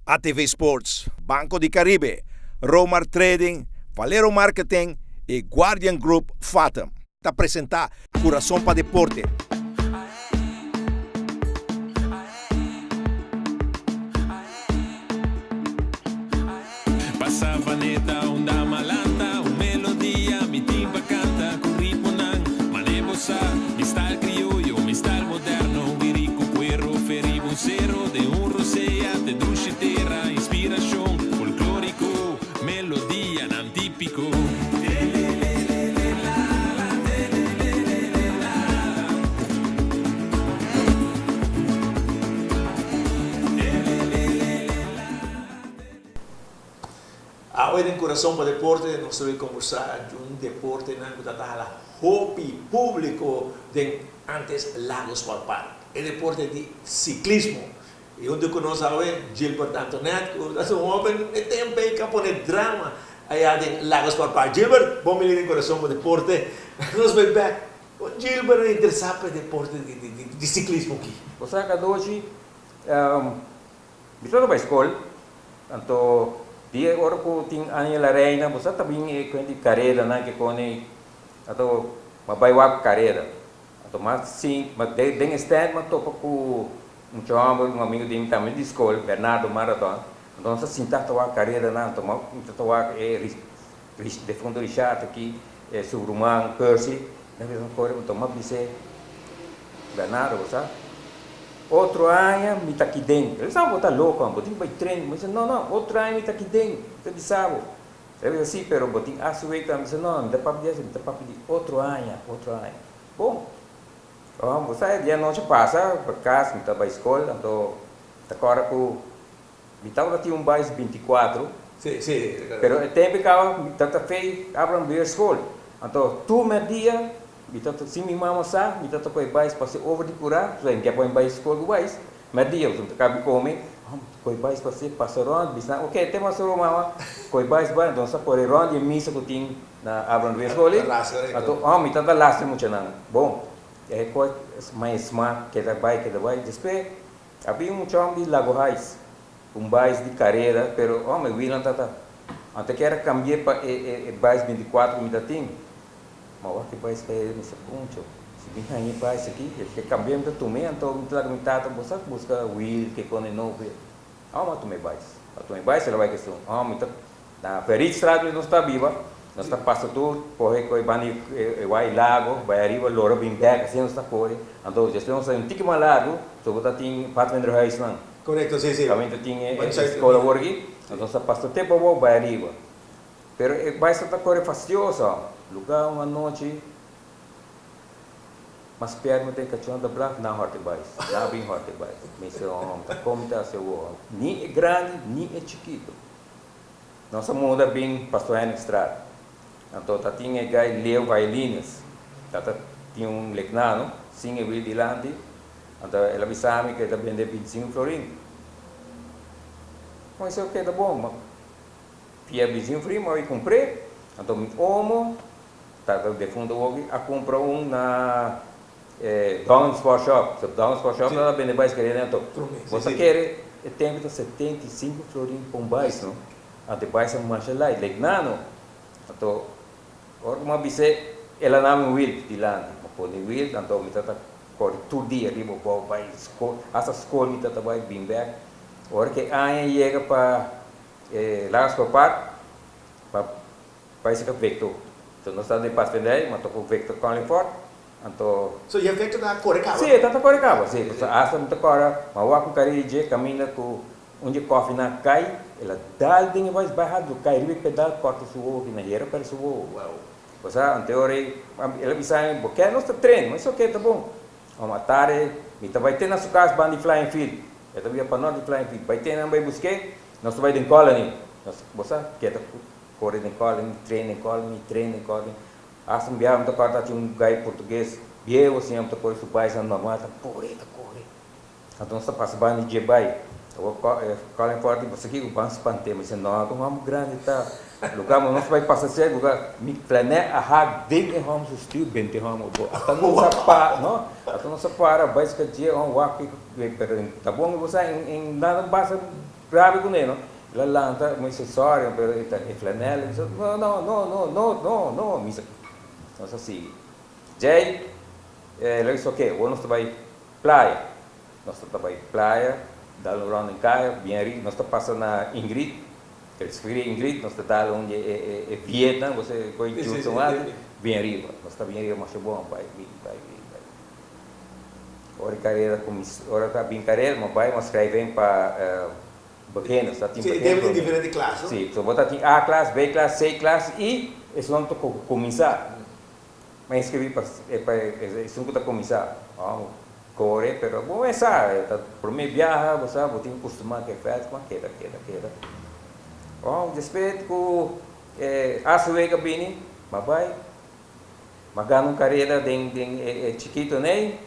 ATV Sports, Banco di Caribe, Romar Trading, Valero Marketing y Guardian Group Fatum ta presenta Curason pa Deporte. Awe den Kurason pa Deporte nos ta bay kombersá di un deportenan ku ta hala hopi públiko den antes Lago Sport Park, e deporte di siklismo. I huntu ku nos awe Gilbert Antonet ku ta un hoben e tempu ei ka pone drama aya den Lago Sport Park. Gilbert, bon bini den Kurason pa Deporte. Nos bay bek. Kon Gilbert a interesá pa e deporte di siklismo aki? Bo sa Kadoshi, Mi tabata bai skol, anto di e ora ku tin Aña la Reina bo sa ta bin e kuent di karedanan ke kone, anto m'a bai wak kareda. Anto m'a sin, m'a den e stand m'a topa ku un chòmber, un amigu di mi tambe di skol, Bernardo Marathon, anto nos a sinta ta wak karedanan, anto m'a ta ta wak e defunto Richard aki, e su ruman Percy, nan a bisa kore, anto m'a bis'é, Bernardo bo sa. Otro aña mi ta aki den. El bisa, bo ta loko, bo tin bai tren. Mi bisa, no, no, otro aña mi ta aki den. Mi ta bisa bo. El bisa, si, pero bo tin asu week tambe. Mi bisa, no, mi ta papia di asu, mi ta papia di otro aña, otro aña. Bon, bo sa e dia anochi pasa, pa kas, mi ta bai skol, anto ta kòrda ku mi tabata tin un bais bintikuatro. Si, si. Pero e tempu kaba mi ta ta fei Abraham Beer School. Anto tur mèrdia Mi ta sin mi mama sa, mi ta toca e bais pase over di cura, pasobra mi ke pon e bais scol cu bais, merdia pasobra mi ta caba di come, coy bais pase, pasa rond, bisa nan, ok, te mas oro mama, coy bais bai, entonces a core rond di e misa cu tin na Abraham Ruiz School ei, anto oh mi ta ta lastra e muchanan, bon, e coy mai e smak keda bai, keda bai, despues a bin un mucha homber di Lago Heights, un bais di carera, pero oh mi wielnan ta ta, anto e kier a cambie pa e bais 24 cu mi ta tin. Ma wak e bais pa e mester puncho. Si bin haña e bais aki, e ke kambia mi ta tum'é, anto mi ta laga mi tata bo sa buska wiel ke kone nobo e. Amo a tuma e bais. A tuma e bais el a bai keston. Amo mi ta na Ferrietstraat mi nos ta biba, nos ta pasa tur kohe kohe banda e wai lago bai ariba lora bin bek asina nos ta kore. Anto despues nos ta un tiki mas largu so bo ta tin padvinderhuisnan. Korekto, si, si. Kaminda tin e skola awor aki, anto nos ta pasa te pabou bai ariba. Pero e baisa ta kore fastioso. Luga un anochi mas pierna den kachon ta blaf nan horte bais. Nan a bin horte bais. Mi se hom ta kon mi ta hasi awor. Ni e grandi ni e chikito. Nos a muda bin Pastor Hendrikstraat. Anto ta tin e gai Leo Violines. Ta ta tin un leknano sin e wil dilanti. Anto el a bisa mi ku e ta bende bintisinko florin. Mi se oke ta bon. Pia bisin fri mi a kumpr'é, anto mi omo, tata defunto hopi, a kumpra un na e Don's Sport Shop. So Don's Sport Shop tabata bende baiskele anto bo ta kere e tempu ta 75 florin pa un bais no, anto e bais a masha light, like nano. Anto ora ku mi a bis'é el a nami un wiel dilanti, mi a pone e wiel anto mi tata kore tur dia riba bou bai skol, hasta skol mi tata bai bin bek. Ora ku e aña yega pa E laga scopa pa bai saka Victor. Enton nos ta den Pasvendij, ma toko Victor Collingford, anto. So ya Victor ta kore kaba? Si, e ta ta kore kaba, si. Pasobra asta mi ta kòrda, mi a wak un kari di dje kaminda ku un dje kòfi nan a kai, el a dal den e bais bai hardu, kai riba e pedal, kòrta su wowo aki, na hera pèrdè su wowo. Wow. Pasobra anto e ora ei, el a bisa mi, bo ke nos ta tren? Mi a si oke, ta bon. Amo a tarde, mi ta bai te na su kas banda di Flying Field. E ta bia pa nort di Flying Field. Bai te nan bai busk'é, nos ta bai den Colony. Nos, bo sa, keda kore den Colony, train den Colony, train den Colony. Asta un biaha mi ta kòrda tatin un gai portugues bieu asin, amo ta kore su baisnan normal, ta kore, ta kore. Anto nos ta pasa banda di dje bai. Awor Colin Ford di, Bo sa kiko? Ban spant'é. Mi di, No, kon hòmber grandi ta. Lugar mo nos bai pasa sèk, lugar mi planea a hak den e hòmber su stuur bente e hòmber bo. Ata nos a pa, no, ata nos a para bai ska dje, oh wak kiko, pero ta bon ku bo sa en nada basa. Rabia kuné no. El a lanta, mi bisa sorry, pero e ta e flanel, mi bisa no, no, no, no, no, no, no, mi bisa nos a sigui. Djei el a bisa ok, awor nos ta bai playa. Nos ta bai playa, dal un rond den kaya, bien ariba, nos ta pasa na Ingrid, Refineria Ingrid, nos ta dal un di e e vietnan, bo sa e koe Judson wak, bien ariba. Nos ta bien ariba masha bon, bai bin, bai bin, bai bin. Ora e karera kuminsá, ora ta bin karera, mi a bai, mi a skrijf in pa beginners, ta tin Sí, beginners den promé. diferente klas, no? Sí, so bo ta tin A klas, B klas, C klas i esun ta kuminsá. Mi a inskribí pa pa esun ku ta kuminsá. Kore, pero bo mes sa, e ta promé biaha, bo sa, bo tin ku kustumá ku e vèlt, kuma keda, keda, keda. Bon, despues ku e Azuweg a bini, mi a bai, mi a gana un kareda den den e chikito nei,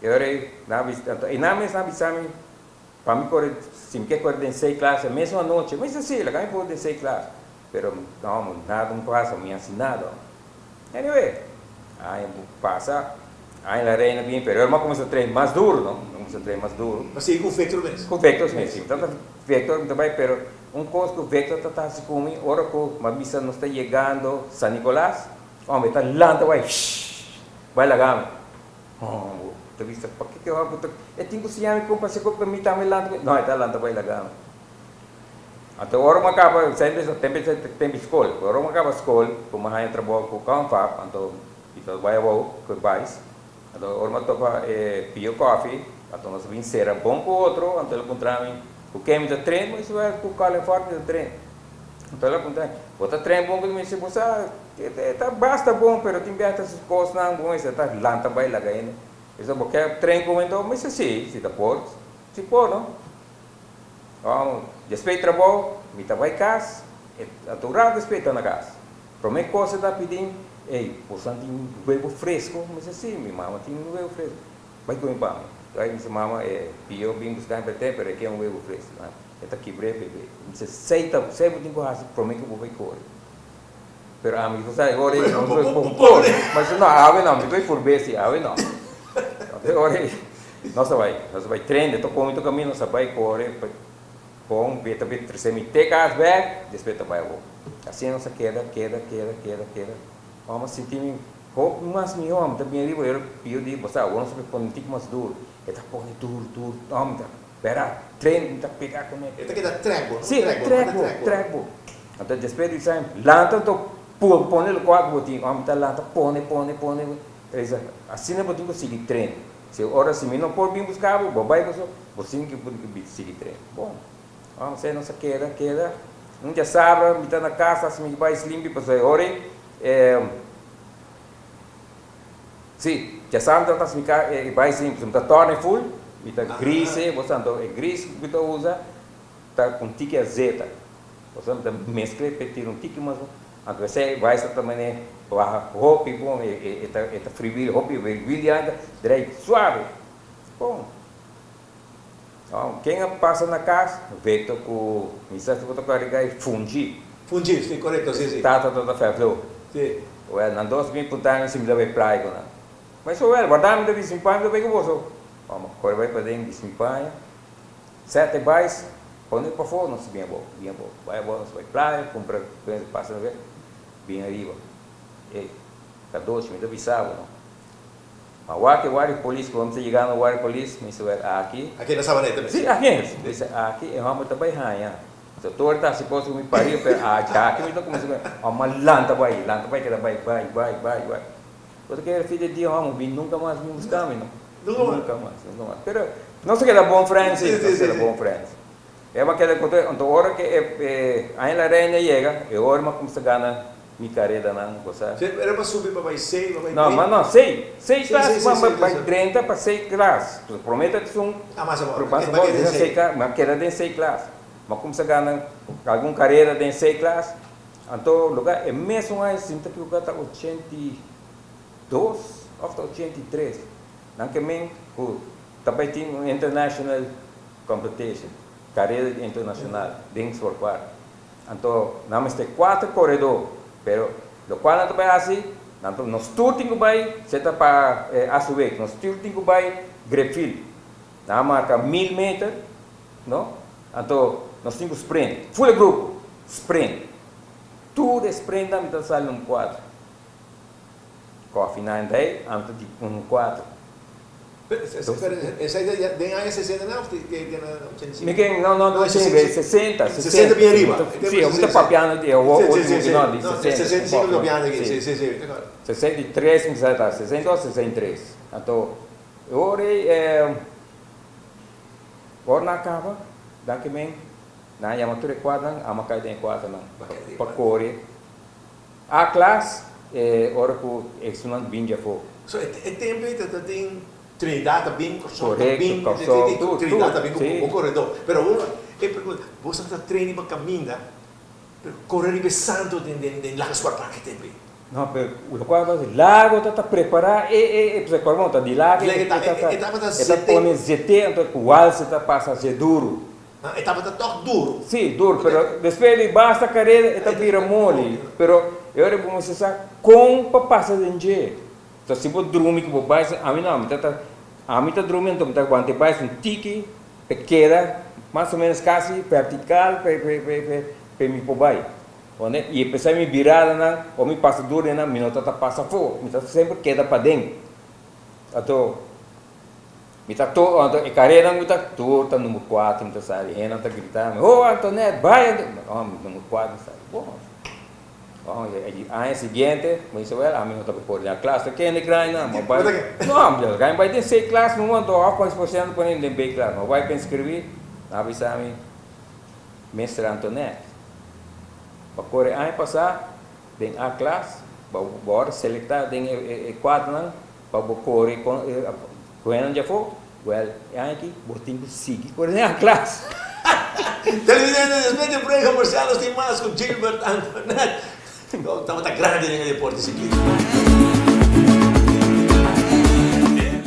e ora ei nan a bisa, anto einan mes nan a bisa mi pa mi kore, si mi ke kore den sei klas e mesun anochi, mi bisa si, laga mi por den sei klas, pero no, nada no pasa, mi hasi nada. Anyway, aña pasa, aña la reina bin, pero mi a cuminsa train mas duro, no? Mi a cuminsa train mas duro. Bo a sigui cu Victor mes? Cu Victor mes, si. Mi tabata Victor, mi ta bay, pero un cos cu Victor ta ta haci cu mi, ora cu mi a bisa nos ta yegando San Nicolas, hombre, e ta lanta bay, shhh, bay laga mi. Hombre, bo ta bisa, pakico e hombre ta, e tin cu siña mi con pa haci cu mi tambe lanta bay. No, e ta lanta bay laga mi. Anto ora mi a kaba, semper tempu tempu skol, ora mi a kaba skol ku mi a haña trabou ku Confab, anto mi ta bai abou ku e bais, anto ora mi a topa e Pio Coffee, anto nos a bin sera bon ku otro, anto el a puntra mi ku ken mi ta train, mi di well ku Colin Ford mi ta train, anto el a puntra mi, bo ta train bon ku mi di bo sa e ta basta bon pero tin biaha ta su kosnan bo mester ta lanta bai laga hende, el bisa bo ke train ku mi anto mi di si, si ta por, si por no. Despues di trabou mi ta bai kas, e ta un rato despues e ta na kas. Prome kos e ta pidi, Ey, boso tin huevo fresco? Mi bisa, Si, mi mama tin un huevo fresco. Bai come pa mi. Bai mi bisa, Mama, e pio bin buska mi pa te, pero e ke un huevo fresco. E ta kibr'é bebe. Mi bisa, Sei ta, sei bo tin ku hasi prome ku bo bai kore. Pero ami bo sa e ora ei no bo por. Ma mi bisa, No, awe no, mi bai purb'é si, awe no. E ora ei. Nos a bai, nos a bai tren, de tocó mi toca mi, nos a bai core pa bon, beta beta trece mi te cas bek, despues ta bai awor. Asina nos a keda, keda, keda, keda, keda. Amo a sinti mi hopi mas miho, mi ta bin ariba, ora pio di, bo sa, awor nos a bai pone un tiki mas duro. E ta pone duro, duro, no, mi ta bera, tren, mi ta pega cune. E ta keda trek bo, no? Si, Trek bo, trek bo, trek bo. Anto despues di esaki, lanta anto pone locual cu bo tin. Amo ta lanta, pone, pone, pone. Asina bo tin cu sigui tren. Si ora si mi no por bin busca bo, bo bai boso, bo sin ki por bin sigui tren. Bon, ora esei nos a keda, keda. Un dia sabra mi ta na casa, si mi bai slimpi pasobra e ora ei, si, dia sabra mi ta hasi mi ka e bai slimpi, mi ta torna e ful, mi ta gris e, bo sa anto e gris ku mi ta usa ta ku un tiki azeta, bo sa mi ta meskla e pa e tira un tiki mas. Anto esei bai sa ta mane baha hopi bon e ta e ta friwil hopi wiel ya ta drei suave bon no ken a pasa na kas Victor ku mi sa si bo ta kariga e fungi. Fungi si korekto si si. Tata ta ta fèflo. Si. Wèl nan dos bin punta mi si mi ta bai playa ku nan ma e so wèl warda mi ta bisti mi paña mi ta bai ku boso mi a kore bai paden bisti mi paña. Sete bais, pone pafó, nos bin abou, bin abou, bai abou, nos bai playa, kumpra kos, pasa nos bin ariba. Ey, Kadoshi, mi ta bisa bo no. Ma wak e wari polis, ku mi ta yega na wari polis, mi bisa wèl aki. Aki na Sabaneta mes? Si, aki. Mi bisa aki e hòmber ta bai haña. Doctor ta hasi kos ku mi pariu, pero aki mi ta kuminsá ku hòmber lanta bai, lanta bai, keda bai, bai, bai, bai, bai. Bo ta kere fi di dia hòmber bin nunka mas bin buska mi no. Nunka mas, nunka mas. Pero nos a keda bon friends si, nos a keda bon friends. E a keda ku anto ora ku e aña la reina yega, e ora mi a kuminsá gana mi karedanan, bo sa. Si, era pa subi pa bai sei, pa bai No, ma no, sei, sei klas, ma bai drenta pa sei klas. Promé ta esun, Ah, mas abou, mas abou, sei klas, mi a keda den sei klas. Mi a kuminsá gana algun kareda den sei klas. Anto loke e mesun aña si mi ta ekivoká ta 82 òf ta 83 nan ke men ku ta bai tin un international competition, kareda di internashonal den Sportpark. Anto nan mester kuater koredó pero lokual nan ta bai hasi nan ta nos tur tin ku bai seta pa Asuweg nos tur tin ku bai Grepfield nan a marka 1000 meter no. Anto nos tin ku sprint. Ful e grupo, sprint. Tur e sprintnan mi ta sali number kuater. Koffie nan dei, ami ta di number kuater. Pero esei ta den aña sesenta nan of den ochenta i sinku? Mi ke, no, no, no, sesenta, sesenta bien riba. Si, mi ta papiando di e ultimo, no, di sesenta. Sesenta i sinku mi ta papiando aki, si, si, si. 63 mi sa ta, 62, 63. Anto e ora ei, ora nan a kaba, danki men, nan a yama tur e kuaternan, amo a kai den e kuaternan pa kore A klas, e ora ku esunnan bin djafó. So e tempu ei ta tin Trinidad ta bin, Kòrsou ta bin, Korekto, Kòrsou, tur, tur, Trinidad ta bin ku bo koredó. Pero awor e pregunta, bo sa ta train riba kaminda, pero kore riba e santo den den Lago Sport Park e tempu ei? No, pero lokual ta Lago ta ta prepará e e e pasobra kòrda ta di Lago e ta ta e ta pone zete anto ku walse ta pasa ze duru. E tabata tòg duru. Sí, duru, pero despues di basta kareda e ta bira moli. Pero e ora bo mester sa kon pa pasa den dje. Enton si bo drumi ku bo bai, ami no, ami ta ta, ami ta drumi anto mi ta wanta e bai un tiki pa e keda mas o menos kasi vertikal pa e pa mi por bai. Wende? I apesar mi biradanan o mi pasa duru den nan, mi no ta ta pasa afó, mi ta semper keda paden. Anto. Mi ta to anto e karenan mi ta tur ta number kuater mi ta sali hendenan ta grita mi oh Antonet bai Antonet oh mi number kuater mi sali bon oh e aña siguiente mi bisa well ami no ta por den a klas ta kende grandi nan mi bai no mi ta bai den C klas numa anto of pa esforsando pone den B klas mi bai pa inscribi nan a bisa mi Mister Antonet pa kore aña pasa den A klas bo wòrdu selekta den e kuaternan Pa bo kore ku hendenan djafó, wèl, e aña aki bo tin ku sigui kore den a klas. Televidente, despues di e break komersial nos tin mas ku Gilbert Antonet. Tabata grandi den e deporte siklismo.